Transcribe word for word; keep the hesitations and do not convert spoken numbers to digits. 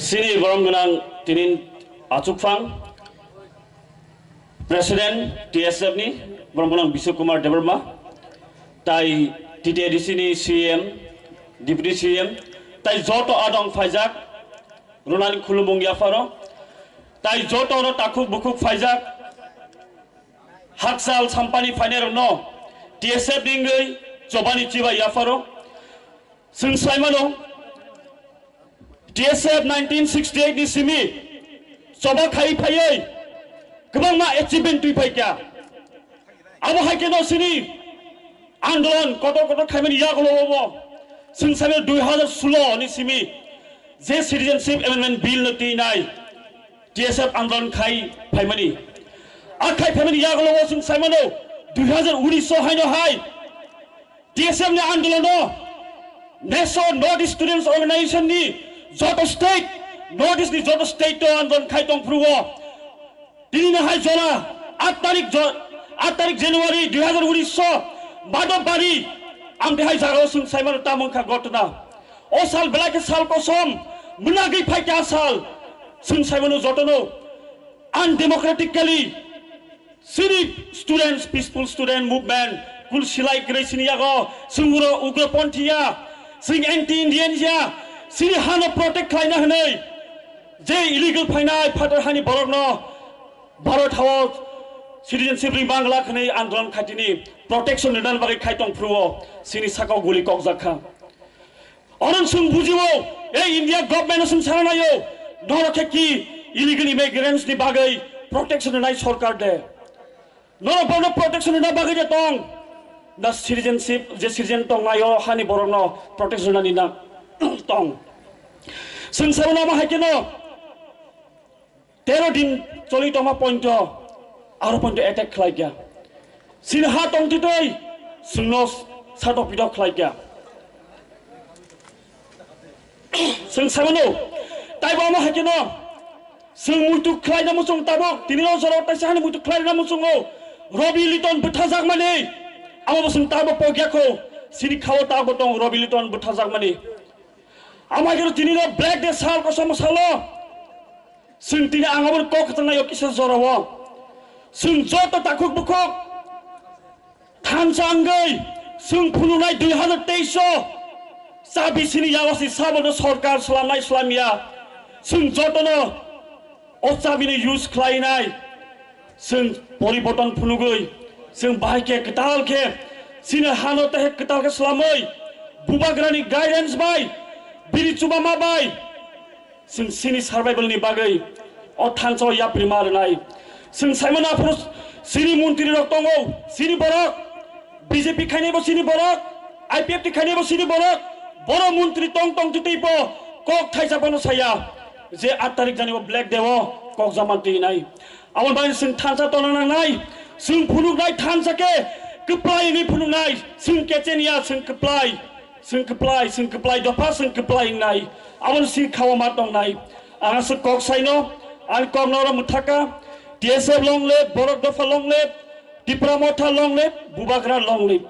Chini borom gwnang tinin achukphang President T S F ni borom gwnang Biswa Kumar Debbarma, tai T T A D C ni C M, Deputy C M, tai joto adong phaijak, runani khulumung yapharo, tai joto no takhuk bukhuk phaijak, hakchal sampani phainai rokno T S F ni wngwi chobani chibai yapharo. Chwng sai mano, T S F nineteen sixty eight ni simi choba khai phaiwi kwbangma achievement twi phaikha. Abo hai kheno chini andolon kotor kotor khaimani yagulo bo chwng sai mano dui hazar solo ni simi je Citizenship Amendment Bill no twi nai T S F andolon khai phaimani. A khai phaimani yagulo bo chwng sai mano dui hazar unis o haino hai T S F ni andolono National North East Students Organization ni joto state, North East ni joto state to andolon khai tong phuru o. Tini no hai jora aat tarik jo-, aat tarik January dui hazar unis o Madhobari amte hai jaga o chwng sai mano tamo wngkha ghotona. O sal belai khe sal kosom mwnagwi phaikha sal chwng sai mano jotono undemocratically Chini students, peaceful student movement, kul silai kwrwi chini yago, chwng uro ugroponthi ya, chwng anti-Indian ya, chini hano protect khlaina hwnwi je illegal phainai phatar hani borokno Bharat hao citizenship ri Bangla khwnwi andolon khaitini protection rwna bagwi khai tong phuru o chini sakao guli kokjak kha. Oro chwng bujiwo, ei India government chwng sana naio, norok khe ki illegal immigrants ni bagwi protection rwnai sorkar de. Norok bono protection rwna bagwi de tong. Na citizenship, je citizen tong naio, hani borokno protection rwnani na tong. Chwng sabono amo hai kheno, tero din choli tongma pointo, aro pointo attack khlai kya. Chini ha tong titoi, chwngno satok pitok khlai kya. Chwng saimano, taibo amo hai kheno, chwng muitu khlai na muchung tabok, tini no jora taisa hani muitu khlai na muchungo, Robi Liton bwthajak mani, amo bo chwng tabo pogya kho, chini khao tabo tong Robi Liton bwthajak mani. Amo hai kheno tini no Black Day sal kosom salo, Chwng tini ang aboni kok kwchangnaio kisa jorao. Chwng joto takhuk bukhuk thansa wngwi chwng phunuknai dui hazar teis o chabi chini yago si sabono sorkar swlamnai swlamya. Chwng jotono o chabini use khlainai. Chwng poriborton phunugwi chwng bahai khe kwtal khe chini hano tei kwtal khe swlamwi bubagrani guidance bai biri chubama bai Chwng chini survival ni bagwi o thansa o yapri ma rwnai. Chwng saimano aphuru chini montri rok tongo, chini borok B J P khainaibo chini borok, I P F T khainaibo chini borok, boro montri tong tong twi twi bo kok thaisa bono saya je aat tarik jani bo Black Day o kok jama twi nai. Aboni bagwi chwng thansa tongna nangnai, chwng phunuknai thansa khe kwplai hwnwi phunuknai, chwng kechenia chwng kwplai. Chwng kwplai, chwng kwplai, dopha chwng kwplai wngnai. Aboni sini khao ma tongnai. Ang aswk kok saino, ang kok noro mwthaka. T S F long live, Borok Dopha long live, Tipra Motha long live, Bubagra long live.